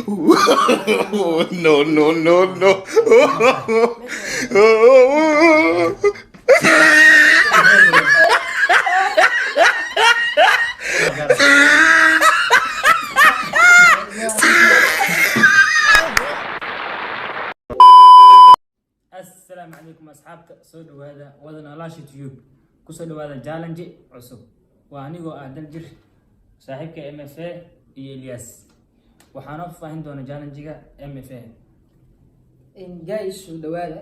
No, no, no, no. Assalaamu calaykum asxaabta, soo dhawaada wadan alaasha Tube. Kusoo dhawaada challenge cusub. Waa anigoo ah Daljir, saaxiibka MFA iyo Ilyas. Waxaana faahfaahin doona challenge-ga MFA. Guys, soo dhawaada.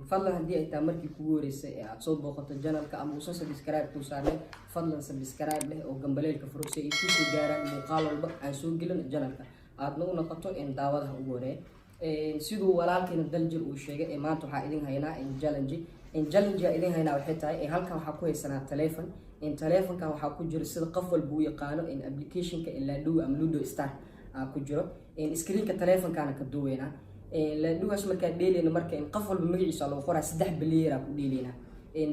Fadlan, haddii ay tahay markii kugu horeysay ee aad soo booqato channelka ama uusan subscribe kuu saarnay, fadlan subscribe leh oo gambaleelka furo si ay kusoo gaaraan muuqaal walba aan soo gelin channelka, aadna u noqoto daawadaha ugu horeeya. Siduu walaalkeena Daljir uu sheegay, ee maanta waxaa idin haynaa challenge. Challenge aa idin haynaa waxay tahay, halkan waxaa ku haysanaa telefon. Telefonkan waxaa ku jira, sida qof walba u yaqaano, applicationka Ludo ama Ludo Star aa ku jiro. Screenka telefonkaana ka duweynaa Ludogaas. Markaa dheeleyna, marka qof walba magaciisa lagu qoraa. Saddex player aa ku dheeleynaa.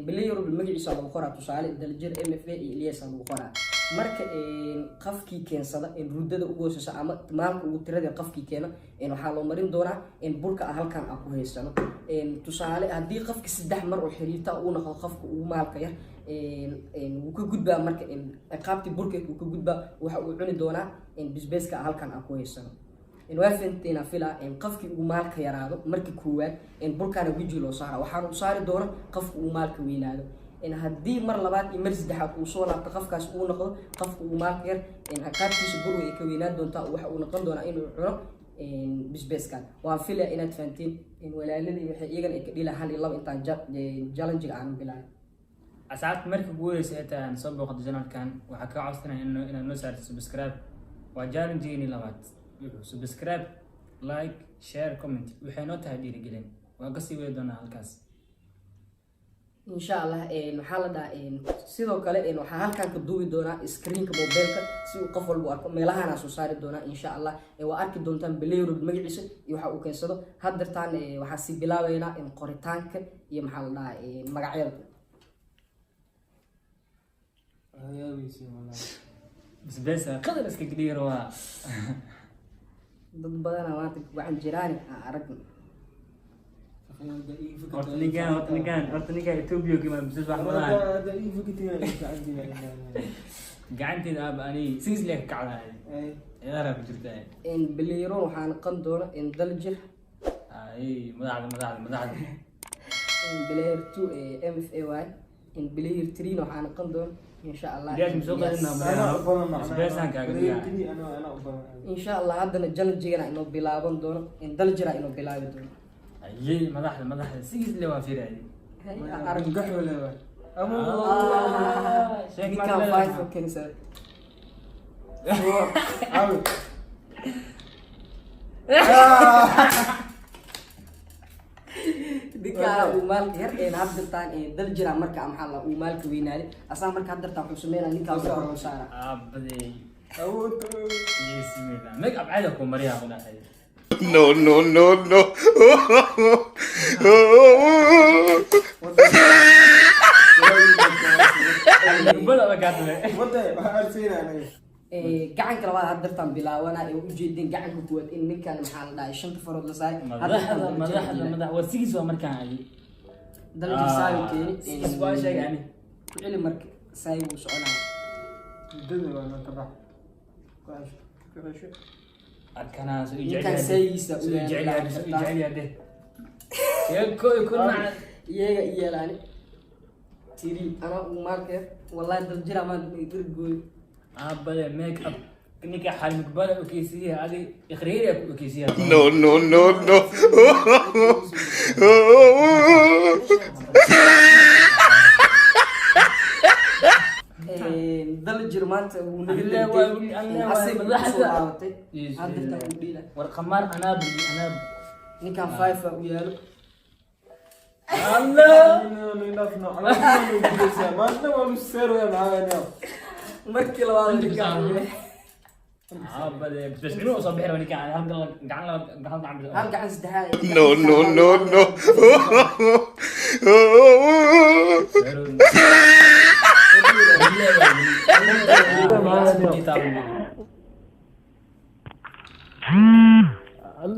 Player walba magaciisa lagu qoraa, tusaale Daljir, MFA iyo Ilyas lagu qoraa. Marka qofkii keensada rudada ugu hooseysa ama maalka ugu tirada qofkii keeno, waxaa loo marin doonaa burka ah halkan aan ku haysano. Tusaale, haddii qofki saddex mar oo xiriirta uu noqdo qofka ugu maalka yar, wuu ka gudbaa. Marka ciqaabtii burka wuu ka gudbaa, waxa uu cuni doonaa bisbeeska halkan aan ku haysano. Waa fahanteena fila. Qofkii ugu maalka yaraado markii koowaad burkaana weji loo saara, waxaana u saari doona qofka ugu maalka weynaado. Haddii mar labaad iyo mar saddexaad uu soo laabto, qofkaas uu noqdo qofka ugu maalka yar, ciqaabtiisa burga ay ka weynaan doontaa. Waxa uu noqon doonaa inuu cuno bisbeeskan. Waan filaya inaad fahanteen. Walaaladii waxay iyagana ay ka dhila hal iyo laba intaan challenge-ga aanan bilaabin. Asxaabta, markii ugu horeysay ay tahay aan soo booqato channelkan, waxaa kaa codsanaya inaad noo saarto subscribe. Waa challenge-geeni labaad. Wuxuu subscribe, like, share, comment waxay noo tahay dhiirigelin. Waan kasii wadi doonaa halkaas. Insha Allah. Waxaa la dhahaa, sidoo kale waxaa halkan ka duubi doonaa screenka mobilka si uu qof walba u arko. Meelahaana soo saari doonaa insha Allah. Waa arki doontaan player magaciisa iyo waxa uu keensado. Haddeertaan waxaa sii bilaabeynaa qoritaanka iyo, maxaa la dhahaa, magacyada. Bisbeesa qadar iska geliya waa. Dad badanaa maanta gacan jiraani aan aragno. Horta ninkan Ethiopia ka imaan bisbees wax badan gacanteeda aaba ani siis leeg kacdaa, ciyaara ku jirta. Player waxaa noqon doona Daljir. Ay, madaxda, madaxda, madaxda. Player two MFA y, player three waxaa noqon doona insha Allah. Ilyaas, ma soo qadinaa? Bisbeesaan kaaga dhigaa. Insha Allah, haddana challenge-gana inoo bilaaban doono, Daljira inoo bilaabi doono. Ayey, madaxda, madaxda sigiis le waa fiirayay. Arag Sheeg. Ninkan five oo keensaday. Ninkaana uu maalka yar een haddirtaan Daljira, marka maxaa la uu maalka weynaaday asaa. Marka haddirtaan wuxuu sameynaa, ninkaan wuxuu saara. Aabadey, bismillah, make up caadi ku mariyaa ku dhahay. No, no, no, no. Bada ba gaadle. Gacanka labaad haddirtaan bilaawana ee ujeedin gacanka kuwaad in ninkan, maxaa la dhahay, shanta farood la saaray. Madaxda, madaxda, madax war sigiis waa markaan adi. Daljir saayo keeni. Sigiis waa sheegay ani. Ku celi marka, saayo uu soconaya. Arkana soo Ninkan saayigiisa u soo jecel yahay, soo jecel yahay de ko ko macna. Iyaga iyeelaani tiri anaa uu maalka yar, wallahi Daljira maanta dirgooy. Aabade, make up ninka xaalmikbada okeysiyaha adi ikhriiriya ku okeysiyaha. No, no, no, no. Daljir maanta wuu naga Alle waa wili, alle waa asiga madaxda. kusoo laabatay. Yes, haddirtaan uu dhiila. War qamaar anaab anaab. Ninkan five u yaalo. Allah. Markii labaad ninkan Aabade, bas inuu soo bixi rabo ninkan hal gacan, laba gacan, hal gacan. Hal gacan saddexaad. No, no, no, no.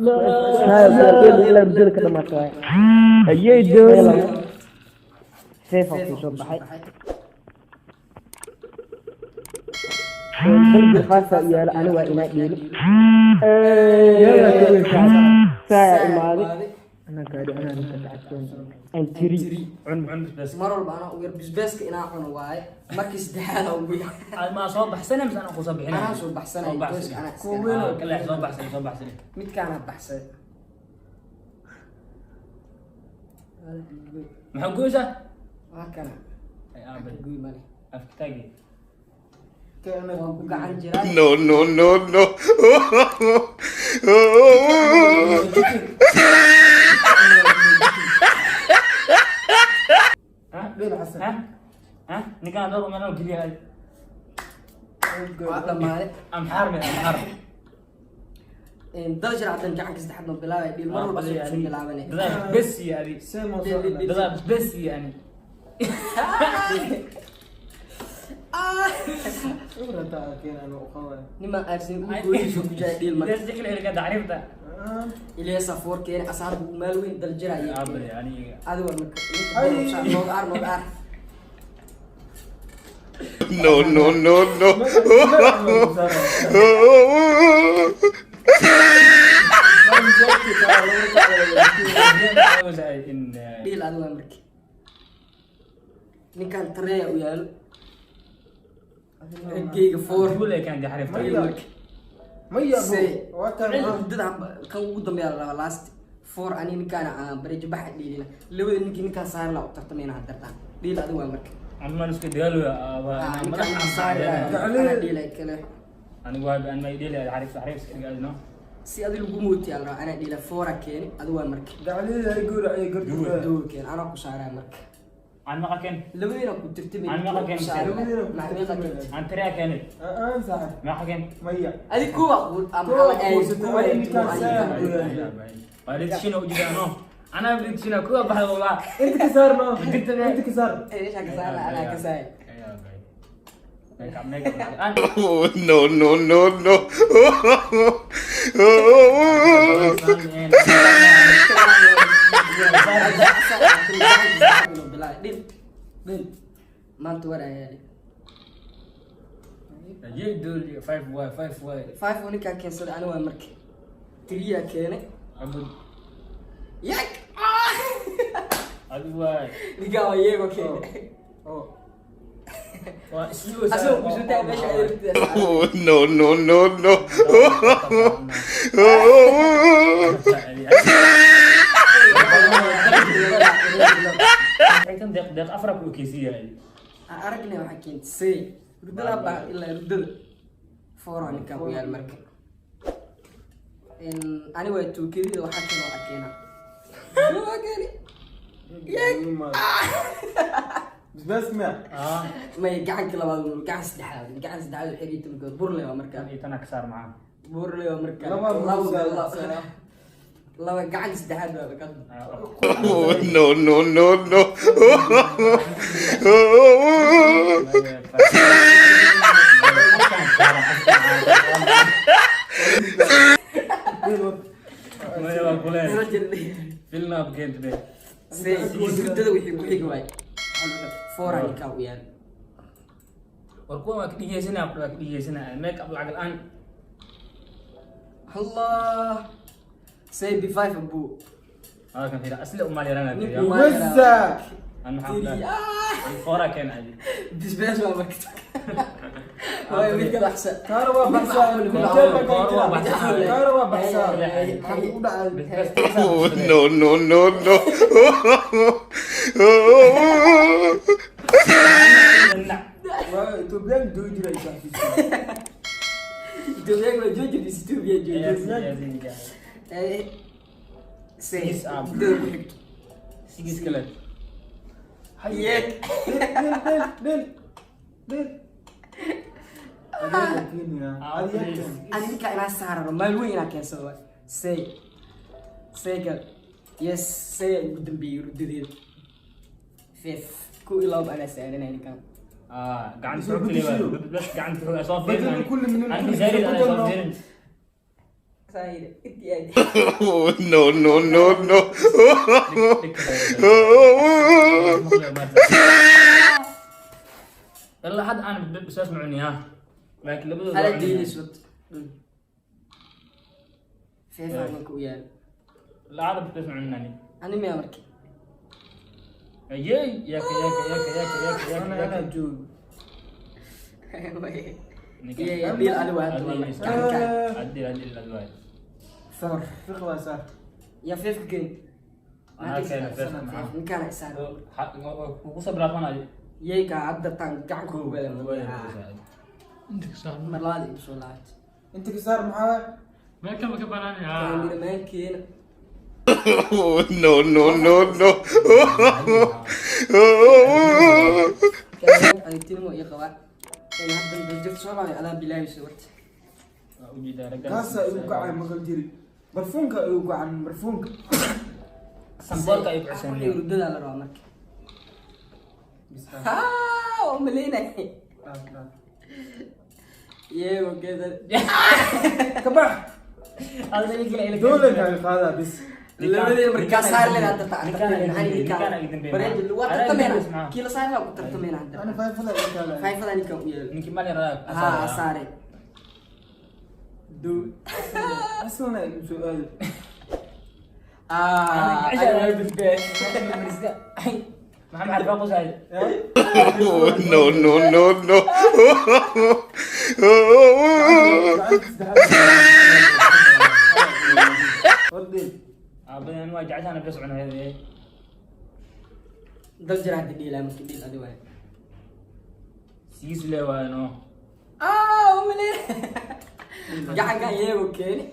Ilaa rudada ka dhamaato waay. Ayay doon. Seef aa kuu soo baxay. Dalbi faasa u yaalo, ani waa inaa dheelo. Saa imaaday. Anaa gaadhi, anaa ninka lacagtoon. Aan tiri. Cun, cun bisbaas. Mar walba anaa ugu yar bisbaaska inaa cuno waaye. Markii saddexaad aa ugu yar. Ma soo baxsane mise anaa kusoo bixinaya? Anaa soo baxsanaya, Soo baxsan. tooska anaa iska. Ah, kale soo baxsan, soo baxsan. Midkaanaa baxsaday. Maxaa goysaa? Waa kana. Ay, aabay. Guy male. Afka taagi. Waan ku gacan jiraa. No, no, no, no. Ha? Dheel Xasan. Ha? Ha? Ninkaan dhowr meel oo geliya. Waa dhammaaday. Amxaar meel, amxaar. Dalshir haddan gacanka saddexaad noo bilaabaya dhiil, mar walba soo bilaabanay. Dadaal bes iyo adi. Same oo soo dhalay. Dadaal bes iyo ani. Cudurka taa keenan oo qaway. Nimaa aarsin uu gooyay ku jaa dhiil marka. Ilyas jikil erga tacriifta. Ilyasa foor keene asaarku uu maal weyn daljira ayay Aabay keenay. aniga. Adi war marka noog aar, noog aar. No, no, no, no. In Dhiil adi waa marka ninkan tareeya u yaalo geyga foor. guul ay kaan tacriifta. Maya. Maya Se- bro. Waa tan. Hurdada kan ugu dambeeya la rabaa last four, ani ninkaan aan bareejo baxa dhiilina labada ninkii ninkaan saari laa u tartamayna hadartaan. Dhiil adi waa marka. Amma isku dagaal waa. Ah, ninkaan aan saari lahaa anaa dhiilay kale. Anigu waa an ma idil xariif, xariif iska dhigaadno. Si adi lagu mootiya la rabaa, anaa dhiila foora keeni, adi waa marka. Gacalida ay goor ay gartu. Duur keeni anaa ku saaraa marka. Aan maqa keen. Labadiina ku tartamay. Aan meeqa keen? Labadiina ku meeqa tartamay. keentay? Aan tiriya keenay. Aan saaxib. Maqa keen. Maya. Adi kuwa ama Kuwa ay kuusatay, kuwa ninkaan saar. Waa lidshina u jidaano. Anaa lidshina kuwa baxda wallah. Inta ka saar ma. Jirta be. Inta ka saar. Meesha ka saara anaa ka saar. Makeup, makeup aan. No, no, no, no. Dhil dhil maanta war ayaa Ayay dooli 5 y 5 y. Five oo ninkaa keensaday, ani waa marka tiriyaa keenay. Abud. Yak. Adu waay. Ninkaa waa iyagoo keenay. Oh. Waa islu. Asagoo kusoo taagay meesha ay rabtay. No, no, no, no. Xigtan deeq deeq afra ku ekeysiiyay. Aan aragnay waxaa keentay say rudada baa ilaa rudada foora ninkaa ku yaal marka. Ani waa tuukadida waxaa keenoo arkeena waa keeni. Bisbaas ma. Ah, may gacanka labaad, gacan saddexaad, gacan saddexaad xiriirta marka burle waa marka. Iyo tana ka saar macaan. Burle waa marka. Laba laba bur. Laba gacan saddexaad waa ka. No, no, no, no. Maya waa kuleel. Filna abkeent be. Say rudada wixii ku xigi waay foora ninkaa u yaal. War kuwan waa ka dhigeysanaa, waa ka dhigeysanaa make up lacag la'aan. Allah, say b five abu. Halkan fiira asli umaal yarana. Nin fiira. umaal. Wasa. Aan maxaa dhahay? Foora keen adi. Bisbaas waa marka waayo midka baxsan. Taara waa baxsaa. Taara waa baxsaa. Maxaa ku dhacay? No, no, no, no. Waa Ethiopian joogi jiray saaxiib. Ethiopia waa jooji bis Ethiopia jooji. Say Yes, ah. rudada ku xigto. Sigis kale. Yeek. Dhil dhil dhil dhil. Adiga keenaya. Adiga keen. Ani ninkaa inaa saarano maal weyn inaa keensado waay. Say say gal, yes, say ugu dambeeyey rudadeeda fif ku ilaa anaa saaranay ninkaan. Ah, gacanta xogta leeyahay. Bas gacanta xog soo fiirin. بدل كل من Anti كل zarid ana soo بدل fiirin. Saa yidhi, intii aad. No, no, no, no. Ilaa hadda aan basbaas ma cuni, ha, laakiin labadooda Ala waa cuni. diidayso. Feefa ninka u yaalo. Ilaa hadda basbaas ma cunin ani. Ani miyaa marka? Ayey, yaaka yaaka yaaka yaaka yaaka yaaka Ana yaaka. anaa joogo. Iyo dhiil ani waa hadda wallahi. Gacanka. Adil adil adwaay. Saar, fiq waa saar. Yaa feefka keen. Anaa keena feefka, maxaa? Ninkaana isaar. Kugu soo bilaabanayo. Yeyga hadda taan gacan ku wada. Mar labaad igu soo laabtay. Inta ka saar maxaa waay? Meel kale ka banaan. Kaamiramankeena. No, no, no, no. Adagtinimo ii qabaa. In hadda dajirta soo laabay adaa bilaabaysa warta. Kaasaa igu kacay maqal jiri. Barfuunka igu kacan, barfuunka. Samboorka ay ku cuseen. Hurdadaa la rabaa marka. Haa, waa umaleynay. Dhaaf, dhaaf. Iyagoo geeda. Ka bax. Dowladda ay qaadaa bis. Labadii markaa saar leedahay hadda taan. Ninkaan Ani ninkaan ninkaan. ay dambeeyay. Bareejo waa tartamayna. Kii la saar laa ku tartamayna hadda. Ana faayfada igu kaalay. Faayfada ninkaan u yeelo. Ninkii mali radaa. Haa, saare. Du. Aslana igu soo aaday. Ah, Maxamed Xarfaan qusaay. No, no, no, no. Gacanta saddexaad. Wadin. Aabadan waa jeceshaana ka soconaya. Dal jira hadda dhiilaa marka dhiil adi waaye. Sigiis le waano. Ah, umaleyn. Gacankan iyagoo keeni.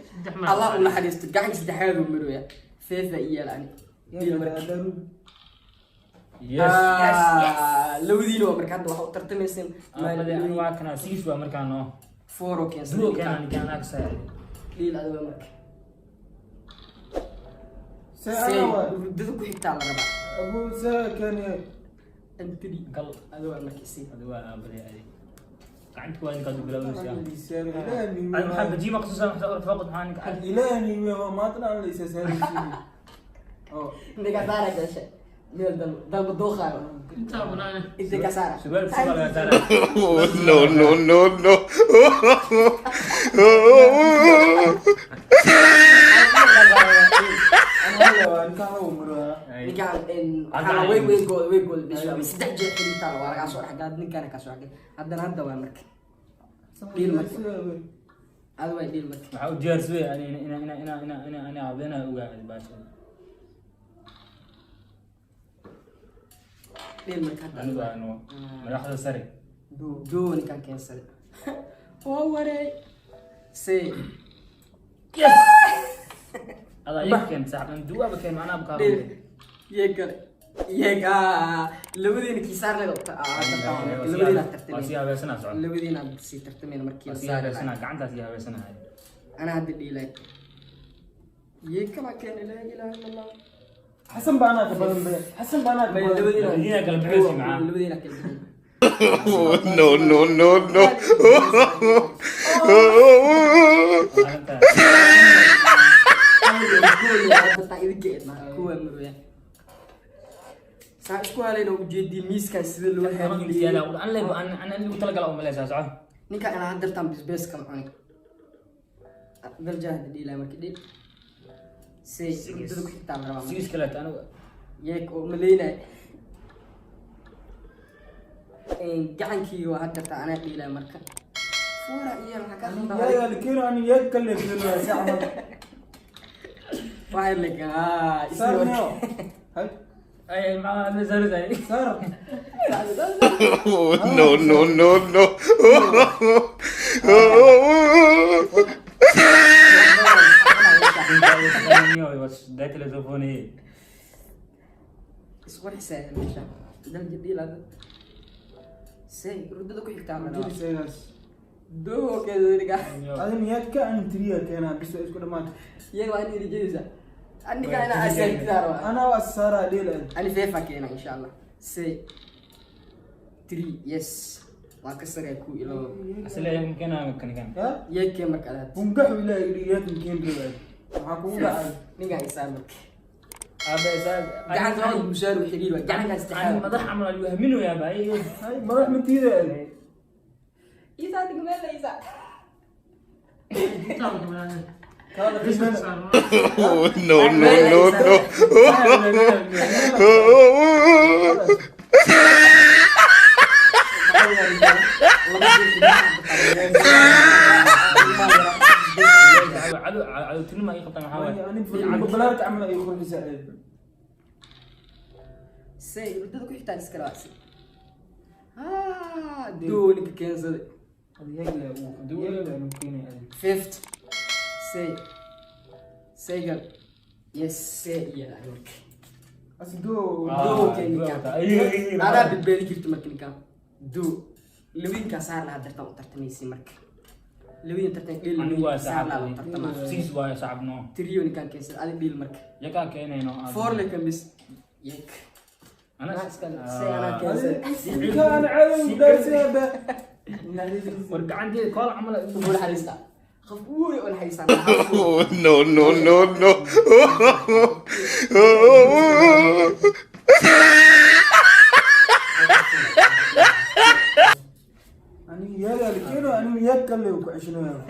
Allah u naxariisto, gacanka saddexaad uu marooya. Feefa iyo ani. Dhiil marka. Yes. Ah, labadiina waa marka hadda waxa u tartamayseen. Aabadan waa kana sigiis waa markaa no. Four oo keensan. Duo keena ninkaan agsaay. Dhiil adi waa marka. See Say, ana waay. hurdada ku xigtaa la rabaa. Abu see keeniyay. Antri. Gal. Adi waa marka si. Adi waa aabaday adi. Gacanta waa ninkaad u bilaabaysaa. Ilaahi Ay, maxaa bajiima qasuusan waxaa urfa faqad maxaa ninka. Ilaahi waa maanta aan la isa saaraysiin. Oo. Ninka saara gashay. Meel dal dalba dooqaayo. Inta ka saara. Sugaal sugaal laga saara. No, no, no, no. Ana waa ninkaan la umuraa. Ninkaan waxaa la way way gool way gool bis waa saddex jeer xiriirtaa waa lagaa soo dhexgalay, ninkaana kaa soo dhexgalay. Haddana hadda waa marka. Dhiil marka. Adi waa dhiil marka. Waxaa u diyaarsaday ani ina ina ina ina ina ina aabadan ogaa baasha. Dhiil marka hadda. Anigu aanu madaxda sare. Duu duu ninkaan keensaday. Waa wareey. Say. Yes. Adaa iga keen saaxiib duwa ba keen macnaha bukaa. Dhiil. Yee kale. Yee labadiina kii saar leeda labadiina Waa sii tartameen. habeesanaa socon. Labadiina sii tartameen markii Waa la sii saari habeesanaa lahaa. gacantaa sii habeesanaa. Ana hadda dhiilay. Yee kala keenay, laa ilaaha illa Allah. Xasan baa anaa ka badan be. Xasan baa anaa ka badan. Labadiina kala bixiyeysa macaa. Labadiina kala bixiyeysa. No, no, no, no. Saa isku halayna ujeedii miiskan sida loo hagiliyey. Ninka anaa hadartaan bisbees kama cuni. Daljaha hadda dhiilaa marka dhiil. Say hurdada ku xigtaa la rabaa marka. Yeek oo maleynay. Gacankii waa hadartaa anaa dhiilaa marka. Fuura iyo maxaa ka Yaa yaa la keeno ani yaa kale keeno si camal. Waxay leegaa Saar neo. Hay. Saar. No, no, no, no. Isku xisaabin meesha. Dalja dhiil hadda. Say hurdada ku xigtaa la rabaa. Jiri seegaas. Doo keeda Adin yaa ka an tiriya keenaa bis waa isku dhamaatay. iyaga waa inay rajaysaa. Aniga inaa asaagtidaa rabaa. Ana waa saaraa dhiil. Ani feefa keena insha Allah. Say three, yes. Waa ka saraya ku ilo. Asle kana kan kan. Ha? Yeekee marka adaad. Bungax ilaahay dhigaad minkeen rabay. Maxaa kugu dhacay? Ninkaan isaa marka. Aabe isaa. Gacanta labada mushaar u xiriir waa gacankaan Ani saddexaad. madax camal ayuu haminayaa baa. Hay, madax mintiida aad. Isaa digmeel la isaa. Kaala qiimeena. No, no, no, no. Cadow cadowtinimo ay qabtaan waxaa waaye. Ani balaarka camal ay qurxisaa aad. Say rudada ku xigtaan iska raacsi. Ah, doo ninka keensaday. Yeegla uu yeegla uu keenay aad. Fifth. Say. Saygal. Yes, say yeah, marka. Asigo Doo keen ninkaan. Adaa badbaadi jirto marka ninkaan. Doo. Lawinkaa saar lahaa dartan u tartamaysi marka. Lawin tartan dhil Anigu waa saar lahaa u saaxib. tartamaa. Six waaye saaxib no. Trio ninkaan keensaday adi dhil marka. Yakaa keenayno. Four le kan bis. Yek. Ana Say anaa keensaday. Kan cadow gaarsiyaa ba. War gacanteeda kool camal ay Ugu naxariista. Qof ugu weyn oo naxariista. No, no, no, no. Ani yeega la keeno, ani yeeg kale ku ceshinayo.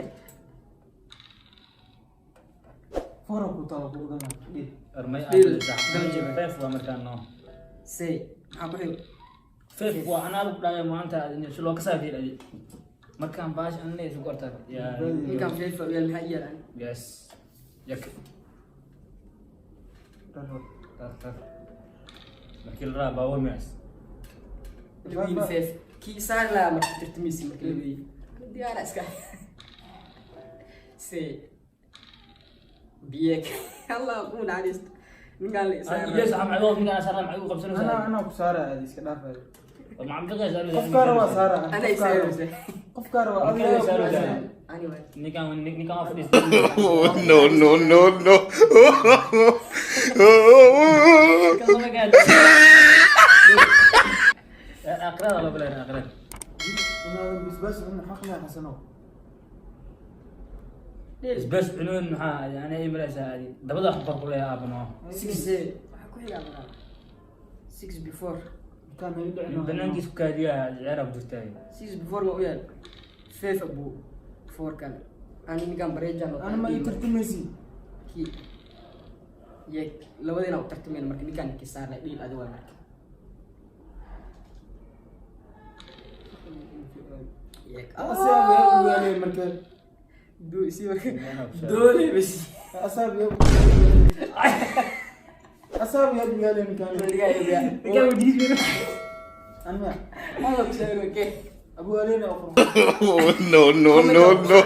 Fara ku taala ku gana. Armay Dhil. saaxib. Five waa markaan no. Say maxaa ku xig? Five waa anaa lagu dhaaya maanta si loo ka saafiir adi. Markaan baash anna isu qortar. Yaa. Ninkaan feefa u yaal maxaa iyaalan? Yes. Yak. Tar tar. Markii la rabaa baabuur miyaas. Lawin feef. Kii saar lahaa marka tartamaysi marka lawin. Diyaara iska. Say. Biyek. Allah ku naxariisto. Ninkaan la isaar. Yes, am cadow ninkaan saaraan maxay u qabsanaysaa? Ana ana ku saara aad iska dhaafay. War macam biqaysaa. Qof kaara waa saara. Ana isaaraysa. Qof kaara waa Markii la saaro adiga. Ani waay. Ninkaan ninkaan waa fadhiistay. No, no, no, no. Aqrada loo bilaabay aqrada. Inaadan basbaas cunin xaq ma xasano. Isbaas cunuun maxaa ana ii malaysaa adi. Dabada wax bar ku leeyahay aabano. Six say. Waxaa ku xigaa markaa. Six before. Kan ay dhicin. Banaankiis ku kaadiyaa ciyaar ku jirtaa. Six before ma u yaal. Feef abu. Four kale. Ani ninkaan bareejaan oo Ana ma ii tartamaysi. Kii. Yek. Labadiina u tartamayna marka ninkaan ninkii saar lahaa dhiil adi waay marka. Yek. Asaab yaa u yaalay marka. Doo isi marka. Doole bas. Asaab yaa Asaab yaa u yaalay ninkaan. Ninkaan wajigiis Ana Hada ku sheego ke. Abu Alena oo No, no, no, no.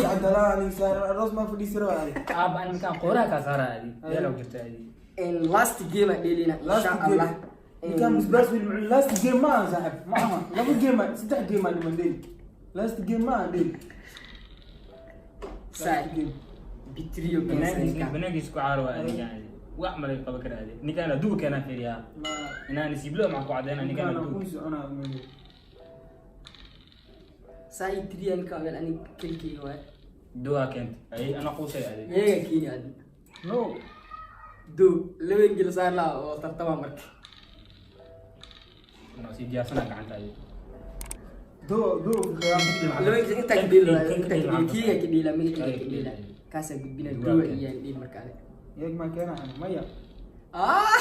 Cabdallah ani saar aroos ma fadhiisiro aad. Aab aan ninkaan qooraha ka saaraa adi. Ciyaar ku jirtaa adi. In last game aan dheelina Last insha game. Allah. Ninkaan basbaas wiil mucin last game ma aha saaxib. Ma aha. Laba game saddex game aan dhiman dheeli. Last game ma aha dheeli. Sai. Bitrio Banaankiis banaankiis ku caaro waa adi adi. Wax ma laga qaban karaa adi. Ninkaan adugu keenaa fiiriyaa. Inaan nasiiblo maxaa ku cadeynaa ninkaan Ninkaan adugu. ku soconaa. Sai trio ninkaan weel ani kelikeyga waay. Duwaa keentay. Ay ana quusay adi. Iyaga keeni adi. No. Doo laba gel saar lahaa oo tartama marka. Anoo sii diyaarsanaa gacanta adi. Do do fi khiyam. Laba gel intaa ka dheeli lahaa, intaa ka dheeli kiiga ka dheela magacayga ka dheela. Kaasaan gudbinaa doo iyaan dhiil marka adi. Yeeg ma keena maya. Ah!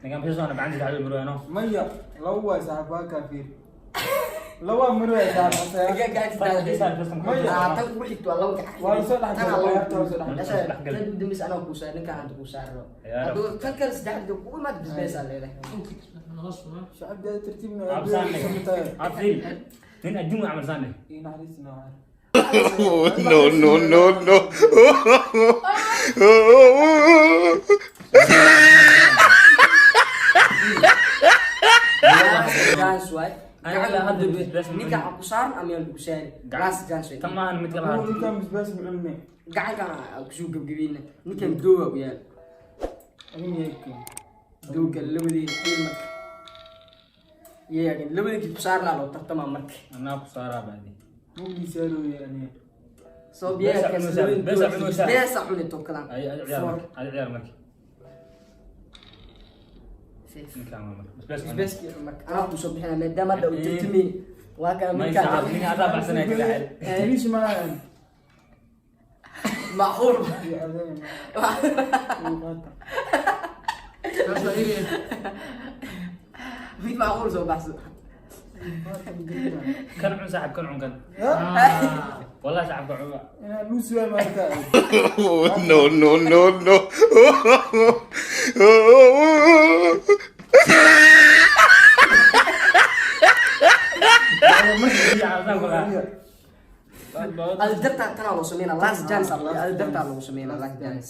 Ninkaan bisha soo gacantiisa xalil murayno. Maya lawa waa saaxib waa kaafir. Lawa muraya saaxib. Maya. Ah, tan ugu xigto waa laba gacan. Waa soo dhex Tan galay, laba ciyaarta waa soo dhex gacan. galay. Tan ugu dambaysa anaa kuu saaray, ninkaan hadda kuu saaro. Ciyaar. Hadduu tan kale saddexda kugu imaad bisbees aa leedahay. Shacabka tartiibna Absaan Absiin. Nin adduun camal saan Ii naxariisna waa. No, no, no, no. Last chance waay. Aniga ilaa hadda bisbees ma Ninkaan ha ku saaran ama yaan lagu saarin. Last chance waay. Tan maahan mid kala Abu hartay. ninkaan basbaas mucunne. Gacankan aan kusoo gebgebeyna. Ninkan dooga ku yaal. Dooga labadeena dheel marka. Iyaga labadii ku saarnaa loo tartamaa marka. Anaa ku saaraa baadi. Soo biyaha Beesa cunaysaa, beesa cunaysaa. Beesa cuni tokalaan. Ay, ay ciyaar marka, ay ciyaar marka. Ninkaan waa marka. Basbaas cunay. Basbaaskii marka anaa kusoo bixina maadaama hadda uu tartamayni. Waa kana May midkaan. saaxib, ninka adaa baxsanaya ka dhaxay. Macquul. Mid macquul soo baxso. Kan cun saaxib, kan cun kan. Wallahi saaxib kan cun. No, no, no, no. Adi dartaa tanaa loo sameynaa last chance, adi dartaa lagu sameynaa last chance.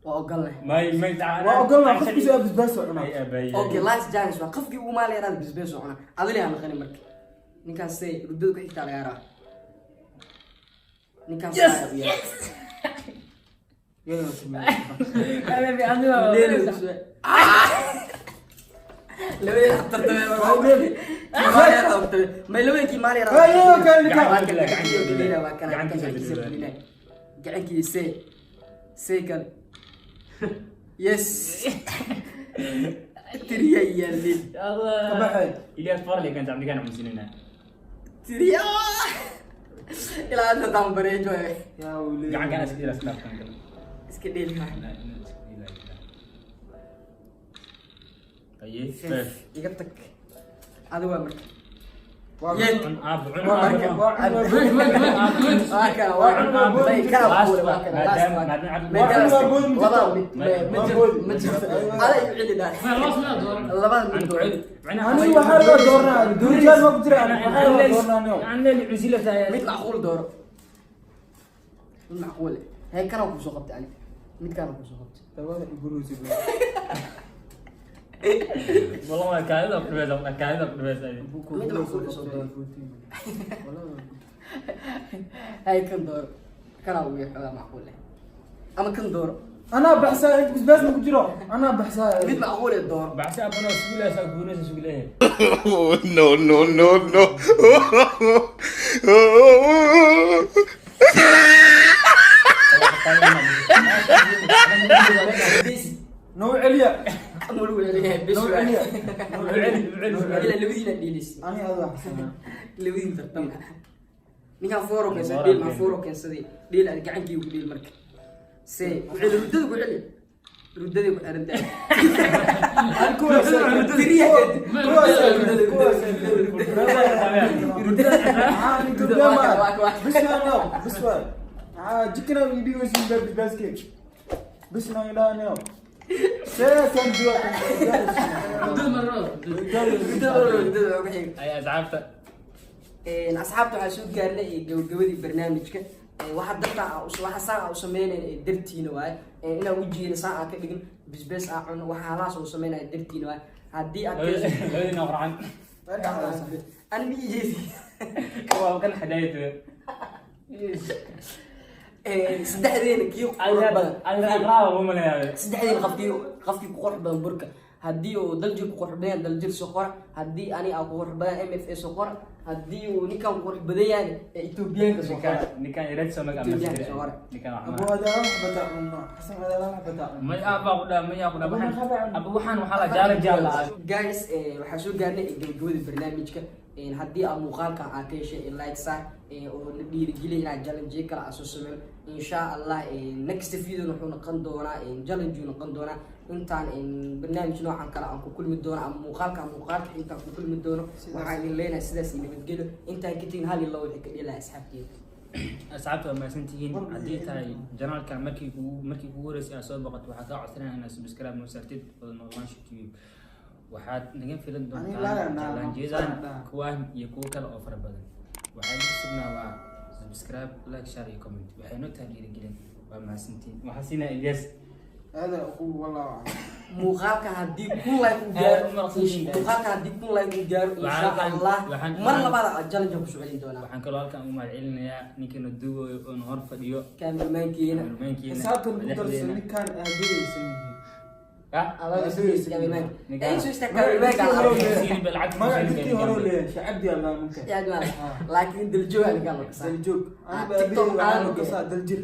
Waa ogolnay. May may. Okay, last chance waa qofkii ugu maal yaraada bisbees oo cuna. Adili ha naqani marka. Ninkaas say rudada ku xigtaa laga yaraa. Ninkaas yes. Labadii tartameen may labadii maal yaraada. Gacankii see see kale. Yes. Tiriya yaalin. Ilyas Farli kan saaxib ninkaan cunsinina. Tiriya. Ilaa hadda daan bareejo. Gacankan iska ilaas dhaafkan kale. Iska dheeli. Aye, five. Iga tag. Adi waa marka. Cun aab, cun Waa aab. marka. Waa kana, waa kana. May kana kuule, waa kana. Last one. Maadaama labada mid ma jirto, ma jirto. Ada igu celi daa. Labada mid dooro. Mid macquul dooro. Mid macquul eh. Hee kana ku soo qabtay ani. Mid kana ku soo qabtay. Wallah waa kaadida ku dhibeysa, kaadida ku dhibeysa. Mid macquul soo dooro. Hay kan dooro. Kana ugu xogaa macquul eh. Ama kan dooro. أنا بحسها أنت بس ما كنت أنا بحسها. Mid macquul eh dooro. Bacsi abana sugilaysa, guunaysa sugilaysa. No, no, no, no. نوع عليا. Ama lagu celinayaa bes. نوع عليا. Ilaa labadiina dhiilis. أنا هذا أحسن. Labadiin tartama. Ninkaan fooro keensaday dhiil, maa fooro keensaday dhiil, aan gacankii ku dhiil marka. See ku celi rudada, ku celi rudadii ku xiran tahay. Tiriya. بس أنا بس جكنا فيديو سين بس كيك بس أنا لا أنا سيكون Rudada rudada ugu xig. Ay asxaabta. Asxaabta, waxaa soo gaarnay gabagabadii barnaamijka. Waxa dartaa waxa saan aan u sameynayna dartiina waaye, inaan wejigeena saan aan ka dhigin bisbees aan cuno, waxa halaas u sameynaya dartiina waaye. Haddii aad Labadiina qurxan. Ani ma ijeedi. Waa kan xadaayad. Saddexdeena kii qurux badan. Alraaba uma leeyahay. Saddexdeena qofkii ku qurux badan burka, haddii uu Daljir ku qurux badan yahay, Daljir soo qora. Haddii ani aan ku qurux badan, MFA soo qora. Haddii uu ninkan ku qurux badan yahay, ee Etoobiyaanka soo qora. Ninkaan yareed soo magac. Etoobiyaanka soo qora. Ninkaan أبو waxma. هذا راح بتاع حسن، هذا راح بتاع. May aabaa ku dhaa, may ku dhaa. Waxaan aba waxaan waxaa la jaala jaala. Guys, waxaa soo gaarnay gabagabada barnaamijka. Haddii aad muuqaalkan aad ka heshay, like saar, oo na dhiirigeliya inaan challenge kale aan soo sameyno insha Allah. Next video wuxuu noqon doonaa challenge uu noqon doonaa. Intaan barnaamij noocan kale aan ku kulmi doono ama muuqaalka intaan ku kulmi doono, waxaan idin leenahay sidaas iyo nabadgelyo. Intaan ka tegin, hal iyo labo waxay ka dhihi lahaa asxaabteeda. Asxaabta, waa mahadsantihiin. Haddii tahay channelka markii kugu horeysay aad soo boqoto, waxaa kaa codsanaya inaad subscribe noo saartid oo Noolaansha TV. Waxaad naga filan doontaan challengeyadan kuwaan iyo kuwo kale oo fara badan. Waxaa idin sugnaa waa subscribe, like, share iyo comment. Waxay noo tahay dhiirigelin. Waa mahadsantihiin. Waxaa siinaa Ilyas. Hada aqu wallahu aclam. Muuqaalka haddii 1000 like uu gaaro, Aad u maqsuudin. muuqaalka haddii 1000 like uu gaaro, insha Allah mar labaad challenge ku soo celin doonaa. Waxaan kaloo halkan u mahadcelinayaa ninkana duubayo oon hor fadhiyo. Cameramankiina. Cameramankiina, Xisaabtan ku darso. madaxdeena. Ninkan aabahaysan yihiin. Ah? Adaa soo istaag, cameraman. Ninkaan. Ay, soo istaag, cameramanka. Siinin ba lacag. Magac siinin dadkii ba hore u ninkaan. leeyahay shacabdi allah ninkan. Yaad maala. Laakiin daljoog aa ninkaan loo kasaa. Daljoog. Ah, Aniga TikTok aabahey waxaa caan loo u kasaa daljir.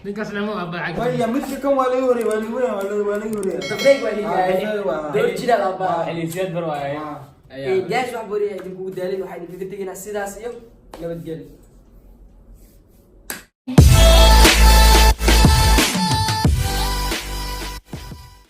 Ninkaas lama waa lacag. Maya, midka kan waa laga horeeyay, waa laga horeeyay, waa laga horeeyay. Dafeeg waa Ah, liigaay. dafeeg waa. Daljira la baa. Xiliisiyaad bar waaye. Ah. Ayaa. Guys, wax boriya idinkugu daalin, waxaa idinkaga tegaynaa sidaas iyo nabadgelyo.